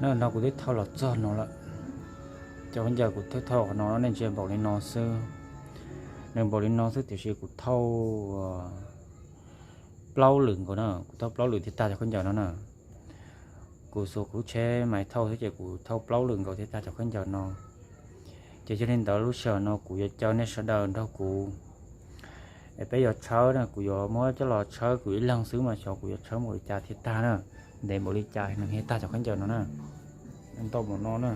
No kuv twb thauj los txog no lawm. Cov khaub ncaws kuv thauj thauj qhov no nej ntsia npaum li no xwb. Nws npaum li no xwb tiam sis kuv thauj plaub lwm nkaus na, kuv thauj plaub lwm thiaj tag cov khaub ncaws no na. Kuv xuas kuv lub tsheb mas thauj xwb ces kuv thauj plaub lwm nkaus thiaj tag cov khaub ncaws no. Ces yog li ntawd lub sij hawm no kuv yuav caw nej sawv daws nrog kuv es peb yuav tshawb na, kuv yuav muab coj los tshawb kuv ib leeg xwb mas xyov kuv yuav tshawb npaum li cas thiaj tag na, ntev npaum li cas nws thiaj tag cov khaub ncaws no na. Ntau npaum no na.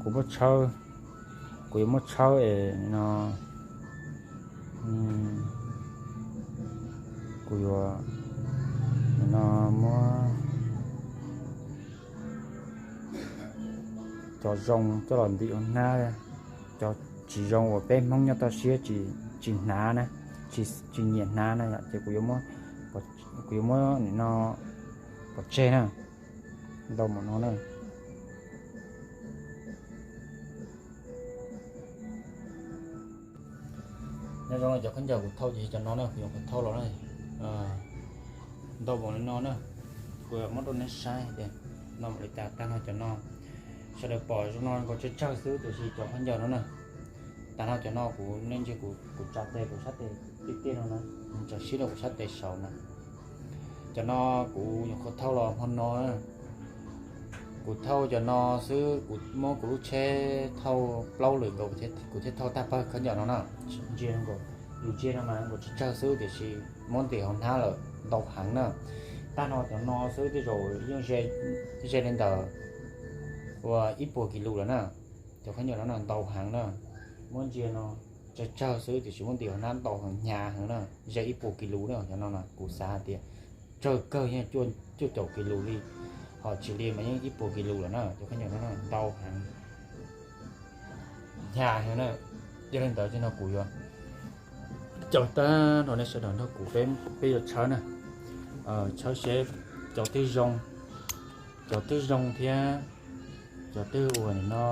Kuv muab tshawb, kuv yuav muab tshawb es no, kuv yuav no muab cov zoo coj los ntim ua hnab, cov tsis zoo uas peb Hmoob nyob toj siab tsis hnav na, tsis nyiam hnav na yom, ces kuv yuav muab, kuv yuav muab no pov tseg na. Ntau npaum no na. Nyob zoo cov khaub ncaws kuv thauj ces cov no na, kuv yuav qhov thauj los na. Ntau npaum li no na, kuv muab rau nej saib tias no npaum li cas. Tag nrho cov no, sawv daws pom zoo no nkaus tsawg tsawg xwb tiam sis cov khaub ncaws no na, tag nrho cov no kuv, nej ntsia kuv tsa tes kuv sab tes tiaj tiaj no na, tsa siab rau kuv sab tes saud na. Cov no kuv nyuam qhuav thauj los hmo no, kuv thauj cov no xwb, kuv muab kuv lub tsheb thauj plaub lwm nkaus kuv thiaj thauj tag pawg khaub ncaws no na. Ntsia nkaus, yus ntsia no mas nkaus tsawg tsawg xwb tiam sis muab ntim hauv hnab lawm ntau heev na. Tag nrho cov no xwb tej zaum yeej ze li ntawm ua ib puas kis lus lawm na. Cov khaub ncaws no na ntau heev na, muab ntsia no tsawg tsawg xwb tiam sis muab ntim hauv hnab ntau heev, hnyav heev na, ze ib puas kis lus na. Cov no na kuv xav hais tias tsawg kawg yeej cuaj caum kis lus li, ho tsis li mas yeej ib puas kis lus lawm na. Cov khaub ncaws no na ntau heev, hnyav heev na. Yog li ntawd ces no kuv yuav caw tag nrho nej sawv daws nrog kuv, peb yuav tshawb na, tshawb seb cov twg zoo, cov twg zoo thiab cov twg ua no,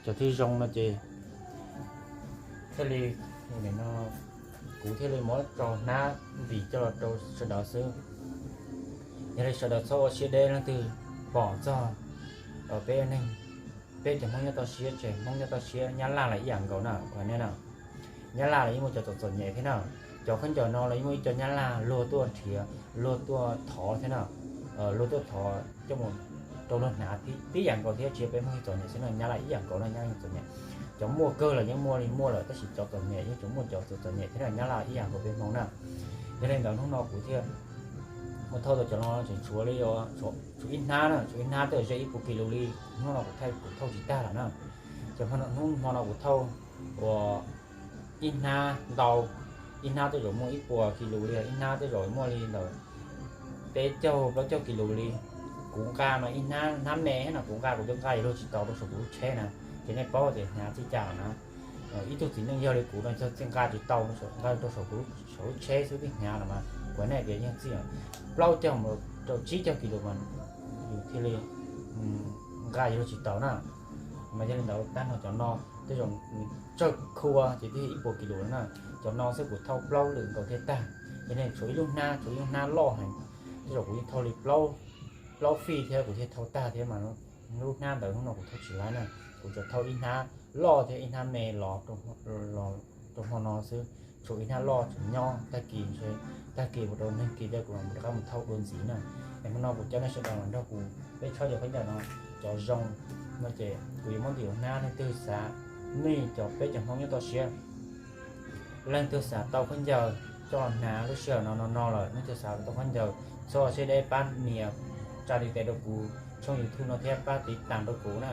cov twg zoo no ces thiaj li, no, kuv thiaj li muab tso hnab ntim coj los rau sawv daws xwb. Yog li sawv daws txhob ua siab deb, leej twg pom txog peb neeg, peb cov Hmoob nyob toj siab, tsev Hmoob nyob toj siab, Nyab Laj los ib yam nkaus na, kuv hais nej na. Nyab Laj los yeej muaj cov txom txom nyem thiab na. Cov khaub ncaws no los yeej muaj ib co Nyab Laj luag tuaj nrhiav, luag tuaj thov thiab na. Luag tuaj thov coj mus rau luag hnav tib yam nkaus thiab, tsis yog peb Hmoob txom nyem xwb na, Nyab Laj ib yam nkaus na, Nyab Laj txom nyem. Cov muaj kawg los yeej muaj li muaj lawm tab sis cov txom nyem yeej tseem muaj cov txom txom nyem thiab na, Nyab Laj ib yam nkaus peb Hmoob na. Yog li ntawd hnub no kuv thiaj mus thauj tau cov no tseem tshuav li, tshuav ib hnab na, tshuav ib hnab twb ze ib puas kis lus li, hnub no kuv thauj, kuv thauj tsis tag lawm na. Ces hnub hmo no kuv thauj ua ib hnab ntau, ib hnab tej zaum muaj ib puas kis lus li, ib hnab tej zaum muaj li ntawm peb caug plaub caug kis lus li. Kuv nqa mas ib hnab, hnab me no kuv nqa, kuv twb nqa yuav luag tsis tau rau saum kuv lub tsheb na. Ces nej paub tias hnyav txij cas lawm na. Ib tug txiv neej yog li kuv no txawj nqa tsis tau, nqa rau saum kuv, saum lub tsheb xwb twb hnyav lawm mas kuv hais nej tias yeej txij plaub caug mus rau tsib caug kis lus mas yus thiaj li nqa yuav luag tsis tau na. Mas yog li ntawd tag nrho cov no tej zaum tsawg khua ces twb yog ib puas kis lus na. Cov no xwb kuv thauj plaub lwm nkaus thiaj tag. Yog li tshuav ib lub hnab, tshuav ib lub hnab loj heev, tej zaum kuv yeej thauj li plaub fij thiab kuv thiaj thauj tag thiab mas lub hnab ntawd hnub no kuv thauj tsis laib na. Kuv tsuas thauj ib hnab loj thiab ib hnab me los rau hmo no xwb. Tshuav ib hnab loj tseem nyob, tag kis ntshe, tag kis mus rau neeg kis thiab kuv mam rov qab mus thauj dua ntxiv na. Es hmo no kuv coj nej sawv daws los nrog kuv peb tshawb cov khaub ncaws no, cov zoo no ces kuv yuav muab ntim ua hnab, leej twg xav, nej cov peb cov Hmoob nyob toj siab, leej twg xav tau khaub ncaws coj los hnav lub sij hawm no no no lawm, leej twg xav tau khaub ncaws txhob siab deb pab nias tsa tiv tes rau kuv tshooj YouTube no thiab pab tiv tam rau kuv na.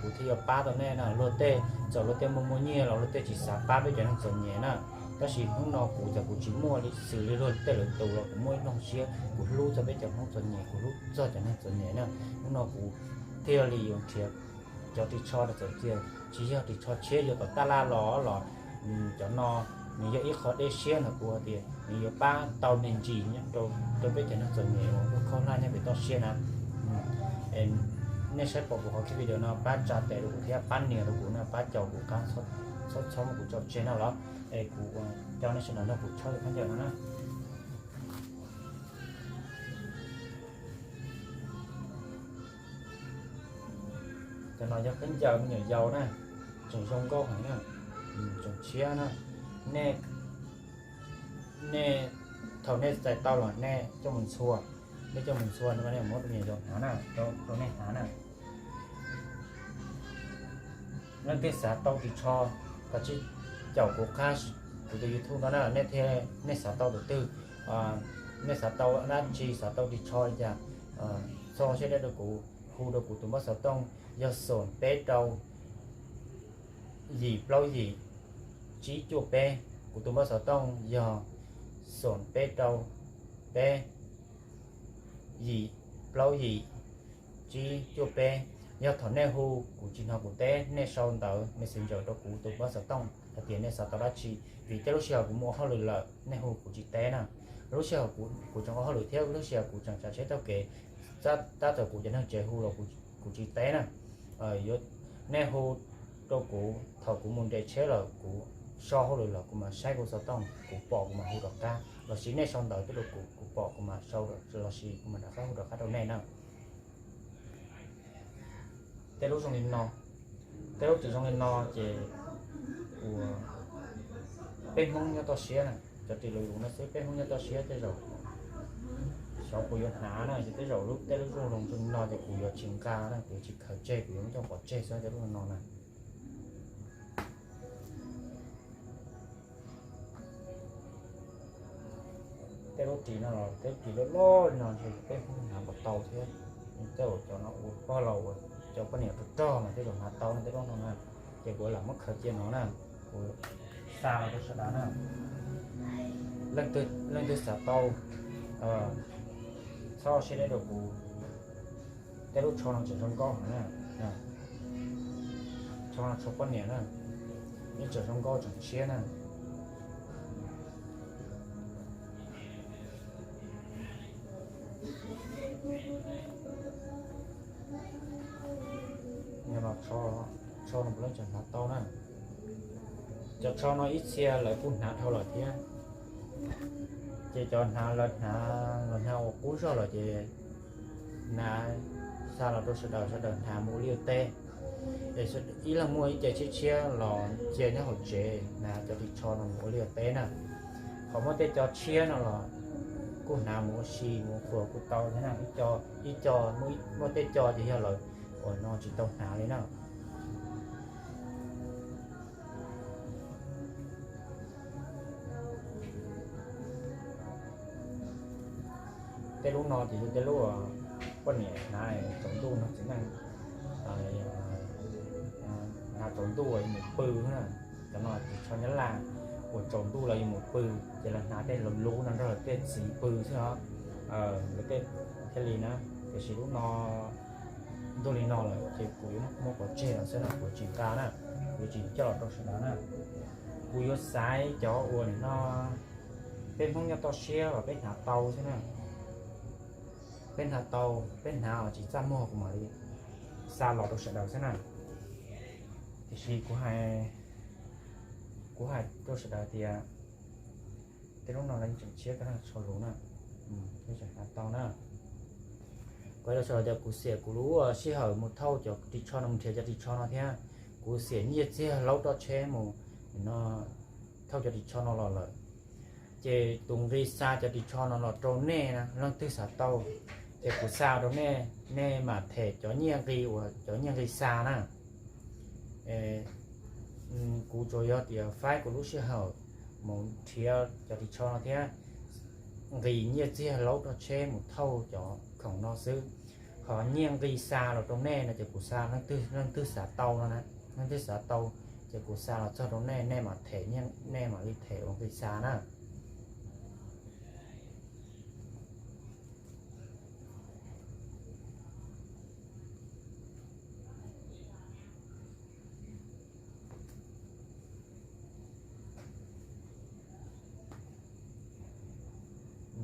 Kuv thiaj yuav pab tau nej na. Luag tej txawm luag tej muaj muaj nyiaj los luag tej tsis xav pab peb cov neeg txom nyem na. Tab sis hnub no kuv txawm kuv tsis muaj li xws li luag tej lwm tus los kuv muaj ib nplooj siab, kuv hlub txog peb cov Hmoob txom nyem, kuv hlub txog cov neeg txom nyem na. Hnub no kuv thiaj li yuav nrhiav cov ris tsho rau txawm tias tsis yog ris tsho tshiab yuav tom taj laj los los, cov no nws yog ib qho dej siab no kuv hais tias nws yuav pab tau me ntsis nyob rau peb cov neeg txom nyem uas khaub hlab nyob pem toj siab na. Nej saib pom kuv qhov clip video no pab tsa tes rau kuv thiab pab nias rau kuv na, pab caum kuv qab, txhob txhob muab kuv tso tseg no los. Es kuv coj nej sawv daws nrog kuv tshawb cov khaub ncaws no na. Cov no yog khaub ncaws me nyuam yaus na, tseem zoo nkauj heev na, tseem tshiab na. Nej, nej, thaum nej txais tau los nej coj mus ntxhua, nej coj mus ntxhua, nej muab rau me nyuam yaus hnav na, rau nej hnav na. Leej twg xav tau ris tsho, kav tsij caum kuv qab kuv tus YouTube no na, nej thiaj, nej xav tau tus twg, nej xav tau dab tsi, xav tau ris tsho li cas, txhob siab deb rau kuv, hu rau kuv tus npawb xov tooj yog xoom peb rau yim plaub yim tsib cuaj peb. Kuv tus npawb xov tooj yog xoom peb rau peb yim plaub yim tsib cuaj peb. Yog thaum nej hu kuv tsis hnov kuv teb, nej sau ntawv Messenger rau kuv tus npawb xov tooj hais tias nej xav tau dab tsi, vim tej lub sij hawm kuv mus ua hauj lwm lawm nej hu kuv tsis teb na. Lub sij hawm kuv tseem ua hauj lwm thiab lub sij hawm kuv tseem tsav tsheb taug kev, tab tom kuv cov neeg tsev hu los kuv tsis teb na. Nej hu rau kuv thaum kuv mus nres tsheb lawm, kuv so hauj lwm los kuv mam saib kuv xov tooj, kuv pom kuv mam hu rov qab, los sis nej sau ntawv tuaj rau kuv, kuv pom kuv mam sau los sis kuv mam rov qab hu rov qab rau nej na. Tej lub zoo li no, tej lub tsis zoo li no ces ua peb Hmoob nyob toj siab na, cov ris lus lus no xwb, peb Hmoob nyob toj siab tej zaum xyov kuv yuav hnav na, ces tej zaum lub, tej lub zoo zoo li no ces kuv yuav tsis nqa na, kuv yuav tsis khaws tseg, kuv yuav muab coj pov tseg xwb tej lub no na. Tej lub ris no los tej lub ris loj loj li no ntshe peb Hmoob hnav npaum tau thiab. Tej zaum cov no ua pog los ua cov poj niam rog rog mas tej zaum hnav tau no tej lub no na. Ces kuv lam muab khaws cia no na, kuv xa los rau sawv daws na. Leej twg xav tau, txhob siab deb rau kuv. Tej lub tsho no tseem zoo nkauj heev na, tsho no tsho poj niam na, yeej tseem zoo nkauj tseem tshiab na. Tsho no puav leej tseem hnav tau na. Cov tsho no ib txhia lawv kuj hnav dhau lawm thiab. Ces cov hnav, lawv hnav, lawv hnav ua qub zog lawm ces hnav xa los rau sawv daws, sawv daws hnav mus ua liaj ua teb. Es ib leeg muaj ib ce tshiab tshiab los cia nyob hauv tsev hnav cov ris tsho no mus ua liaj ua teb na. Ho muaj tej co tshiab no los kuj hnav mus ua si mus ua qhuas kuj tau thiab na. Ib co, muaj tej co ces yog lawv uas no tsis tau hnav li na. Tej lub no ces yog tej lub poj niam hnav tsaus ntuj no txiv neej hnav tsaus ntuj uas yuav mus pw na. Cov no ris tsho Nyab Laj uas tsaus ntuj los yuav mus pw, ces lawv hnav tej luv luv no nrog lawv tej txiv pw xwb os. Lawv tej thiaj li na. Tiam sis lub no ntuj li no lawm ces kuv yuav muab pov tseg lawm xwb na, kuv tsis nqa na, kuv tsis coj los rau sawv daws na. Kuv yuav xaiv cov uas no peb Hmoob nyob toj siab los peb hnav tau xwb na. Peb hnav tau, peb hnav tsis txaj muag kuv mam li xa los rau sawv daws xwb na. Tiam sis kuv hais, kuv hais rau sawv daws tias tej lub no lawv tseem tshiab, koj tso lus na, tseem hnav tau na. Kuv hais rau sawv daws tias kuv xiam kuv lub sij hawm mus thauj cov ris tsho no, mus nrhiav cov ris tsho no thiab kuv xiam nyiaj txiag laub roj tsheb mus no thauj cov ris tsho no los lawm. Ces tus nqi xa cov ris tsho no los rau nej na, leej twg xav tau, ces kuv xa rau nej, nej mam them cov nyiaj nqi uas cov nyiaj nqi xa na. Kuv tsuas yog tias faib kuv lub sij hawm mus nrhiav cov ris tsho no thiab nqis nyiaj txiag laub roj tsheb mus thauj cov khoom no xwb. Ho nyiaj nqi xa los rau nej no ces kuv xa leej twg, leej twg xav tau no na, leej twg xav tau ces kuv xa los txog rau nej, nej mam them, nej mam li them ua nqi xa na.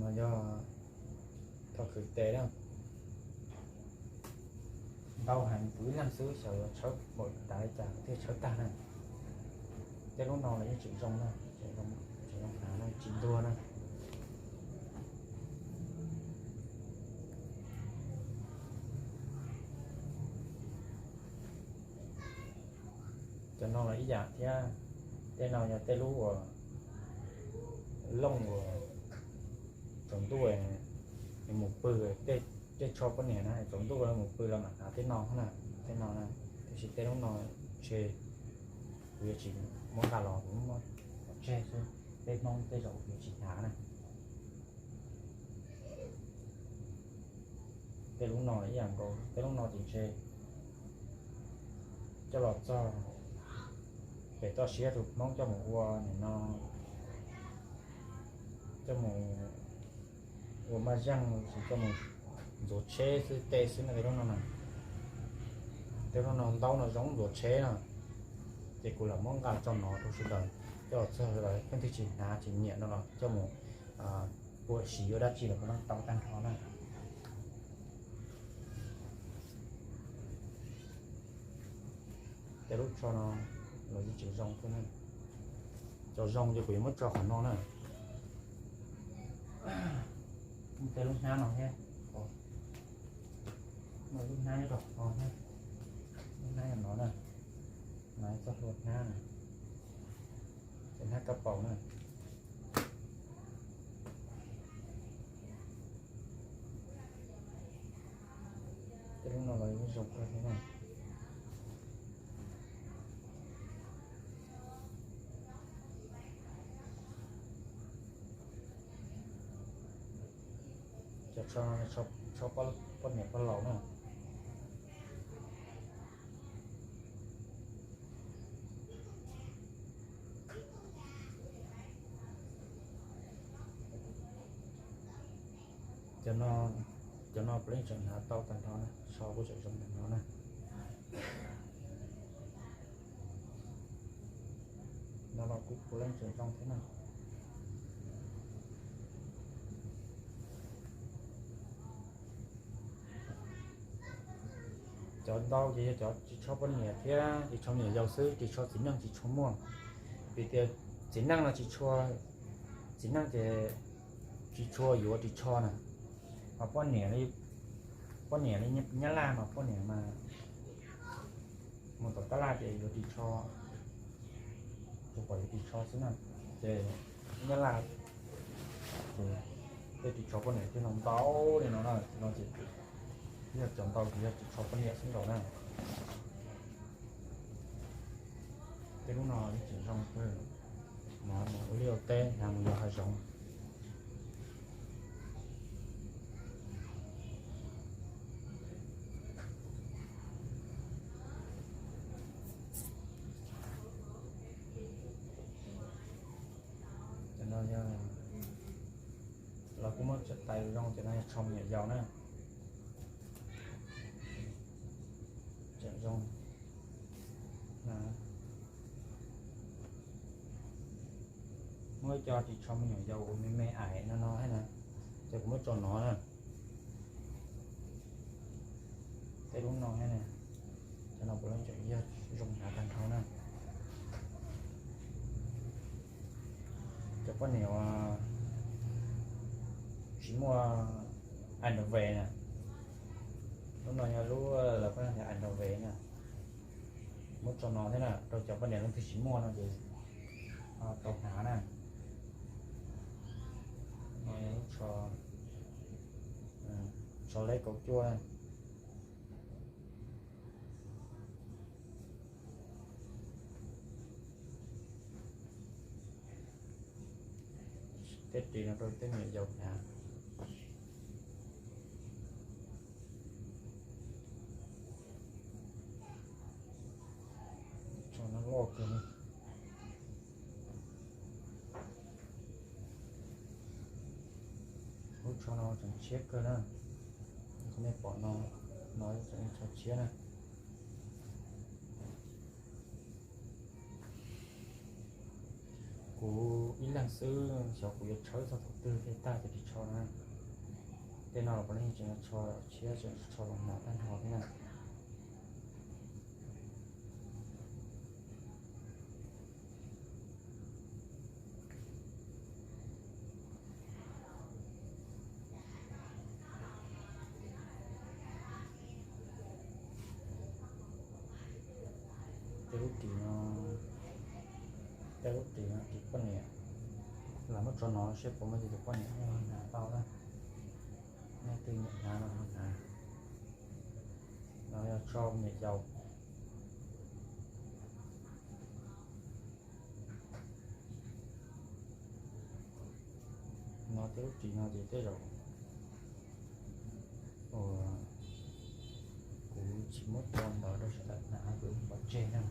No yog thov khwv tes na. Ntau heev, kuv ib leeg xwb xyov yuav tshawb npaum li cas thiaj tshawb tag na. Tej lub no los yeej tseem zoo na, tseem zoo hnav na, tsis ntuag na. ib yam thiab. Tej no yog tej lub uas looj uas tsaus ntuj mus pw, tej tsho poj niam na tsaus ntuj mus pw los mam hnav tej no na, tej no na. Tiam sis tej lub no ntshe kuv yuav tsis muab nqa los, kuv muab pov tseg xwb, peb Hmoob tej zaum kuv yuav tsis hnav na. Tej lub no ib yam nkaus, tej lub no ces ntshe coj los txog pem toj siab tus Hmoob coj mus ua nim no, coj mus ua maj zeej, coj mus ntxuav tsheb xwb tej xwb na tej lub no na. Tej lub no ntaub no zoo ntxuav tsheb no, ces kuv lam muab nqa tso no rau sawv daws, coj los txog sawv daws leej twg tsis hnav tsis nyiam no los coj mus ua siv ua dab tsi los kuj tau tag nrho na. Tej lub tsho no los yeej tseem zoo thiab na. Cov zoo ces kuv yuav muab tso qhov no na. Tej lub hnab no thiab, lub hnab nyob rau qhov no thiab, lub hnab no na, no txoj hlua hnab na, cov hnab kab paus na. Tej lub no los yeej zoo kawg thiab na. Cov tsho no tsho poj niam poj laus na. Cov no, cov no puav leej tseem hnav tau tag nrho na, tsho kuj tseem zoo tag nrho na. No los kuj puav leej tseem zoo thiab na. Cov ntau ces yog cov ris tsho poj niam thiab ris tsho me nyuam yaus xwb, ris tsho txiv neej tsis tshua muaj. Vim tias txiv neej no tsis tshua, txiv neej ces tsis tshua yuav ris tsho na. Mas poj niam li, poj niam li Nyab Laj mas poj niam mas mus tom tab laj ces yuav ris tsho, tsuas pom yuav ris tsho xwb na. Ces Nyab Laj ces tej ris tsho poj niam thiaj no ntau li no na, no ces yog cov ntau ces yog ris tsho poj niam xwb nkaus na. Tej lub no yeej tseem zoo kawg, hnav mus ua liaj ua teb, hnav mus yos hav zoov. Cov no yog, los kuj muab tso tais zoo, cov no yog tsho me nyuam yaus na. Tseem zoo. Muab ib co ris tsho me nyuam yaus uas me me aim no no thiab na, ces kuv muab tso no na. Tej lub no thiab na, cov no puav leej tseem yog zoo hnav tag nrho na. Cov poj niam uas tsis muaj underwear na, lub no yog lub lawv poj niam underwear na. Muab tso no thiab na, rau cov poj niam leej twg tsis muaj no ces tau hnav na. Lub tsho, tsho leb kaum cuaj na. Tej ris no rau tej me nyuam yaus hnav. Tsho no loj kawg. Lub tsho no tseem tshiab kawg na. Nej pom no, no tseem tsho tshiab na. Kuv ib leeg xwb, xyov kuv yuav tshawb txog thaum twg thiaj tag cov ris tsho no. Tej no los puav leej tseem tsho tshiab, tseem tsho los hnav tag nrho thiab na. Tej lub ris no Lub ris no ris poj niam, los muab tso no seb puas muaj tus poj niam hnav tau na. Nej twg nyiam hnav no hnav. No yog tso niam yau. No tej lub ris no ces tej zaum uas kuv tsis muab tso ntawd rau sawv daws hnav, kuv pov tseg na.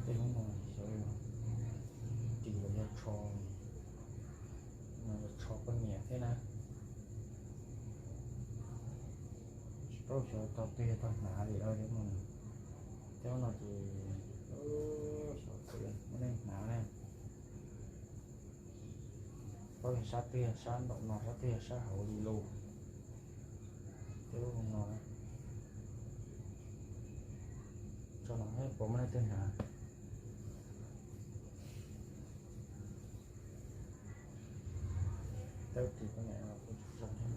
Tej lub no xyov ris los yog tsho, no yog tsho poj niam thiab na. Tsis paub xyov tog twg yog tog hnav li os. Tej lub no ces xyov twg muaj neeg hnav na. Paub yog sab twg, sab nraum no, sab twg yog sab hauv li lus. Tej lub no, tso no seb puas muaj leej twg hnav. Tej lub ris poj niam no kuj tsis zoo thiab.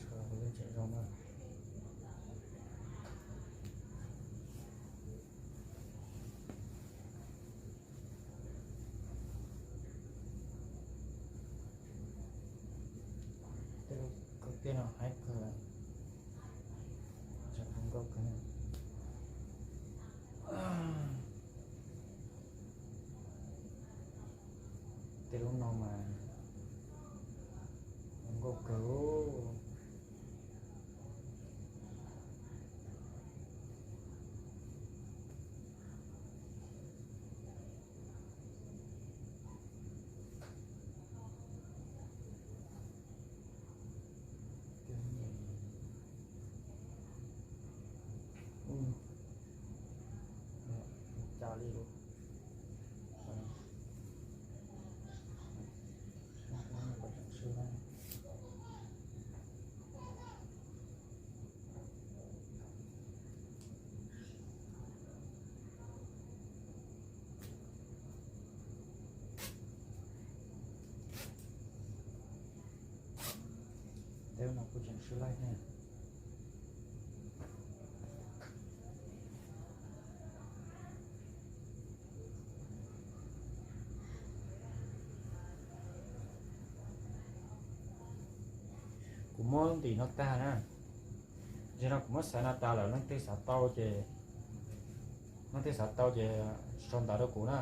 Tso kuv yeej tseem zoo na. Tej lub kawg tiag no haib kawg, zoo nkauj kawg. Tej lub no mas zoo nkauj kawg. Cas li lawm. Tej no kuj tseem sib laij thiab. Kuv muab ntim no tag na. Zaum no kuv muab xaiv no tas lawm, leej twg xav tau ces, leej twg xav tau ces sau ntawv rau kuv na.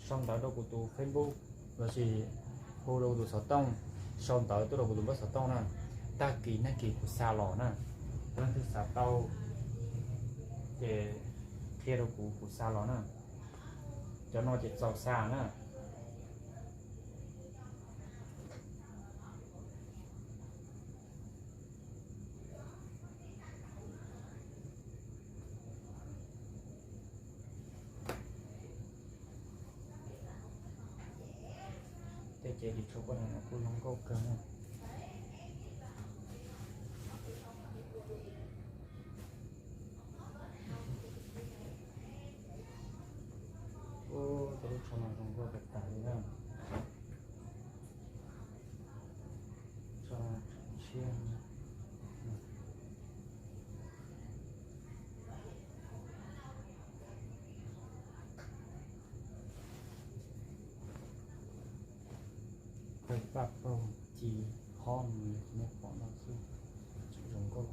Sau ntawv rau kuv tus Facebook lossis hu rau kuv tus xov tooj, sau ntawv tuaj rau kuv tus npawb xov tooj na. Tag kis nag kis kuv xa los na. Leej twg xav tau ces qhia rau kuv, kuv xa los na. Cov no ces txaus xa na. Tej ces ris tsho poj niam no kuj zoo nkauj kawg na. Ub, tej lub tsho no zoo nkauj tas tas li na. Tsho tshiab. Paj paug ci hob nws nyob pom no xwb, tseem zoo nkauj.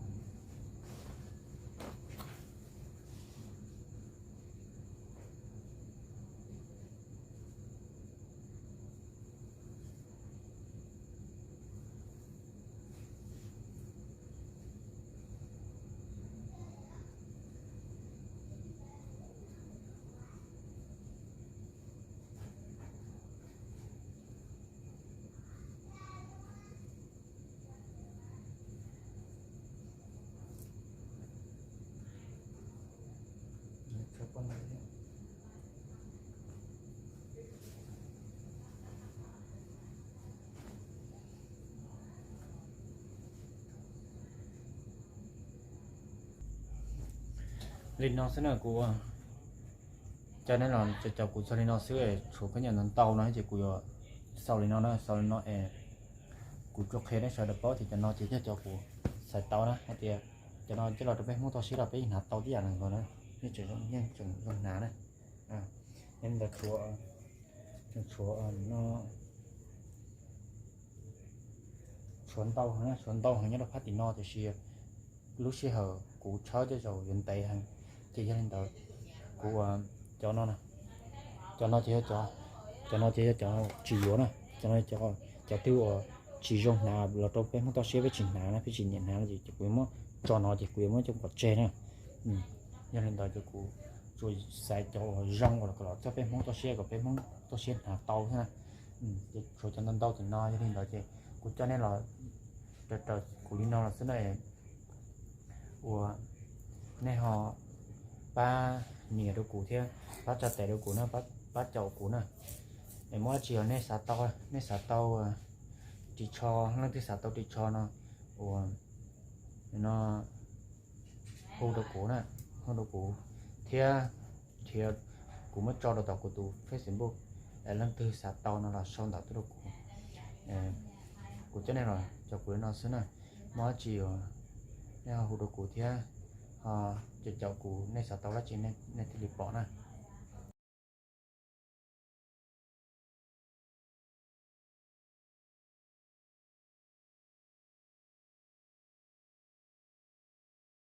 Li no xwb na, kuv coj nej los caum kuv txog li no xwb, tshuav khaub ncaws ntau ntau no ces kuv yuav xaus li no na, xaus li no es kuv tsuas qhia nej sawv daws paub tias cov no ces yog cov kuv xaiv tau na, hais tias cov no coj los rau peb Hmoob toj siab los peb yeej hnav tau tib yam nkaus na, yeej tseem zoo, yeej tseem zoo hnav na. Yog li ntawd tshuav, tshuav no, tshuav ntau heev, tshuav ntau heev nyob rau phab tim no tiam sis lub sij hawm kuv tshawb tej zaum yuav ntev heev, ces yog li ntawd kuv, cov no, cov no ces yog, cov no ces yog cov tsis yuav na, cov no cov twg uas tsis zoo hnav los rau peb Hmoob toj siab peb tsis hnav na, peb tsis nyiam hnav no ces kuv yuav muab tso no ces kuv yuav muab coj pov tseg na. Yog li ntawd ces kuv tsuas xaiv cov uas zoo uas kom los txog peb Hmoob toj siab kom peb Hmoob toj siab hnav tau xwb na. Ces tshuav cov ntau ntau tim no, yog li ntawd ces kuv coj nej los raws raws kuv li no los xwb na. Uas nej ho pab nias rau kuv thiab pab tsa tes rau kuv na, pab caum kuv na. Es muaj dab tsi uas nej xav tau, nej xav tau ris tsho, leej twg xav tau ris tsho no, uas no hu rau kuv na, hu rau kuv thiab, thiab kuv muab tso rau tom kuv tus Facebook, leej twg xav tau no los sau ntawv tuaj rau kuv. Kuv coj nej los caum kuv li no xwb na. Muaj dab tsi uas nej ho hu rau kuv thiab ho caum caum kuv, nej xav tau dab tsi nej thiaj li pom na.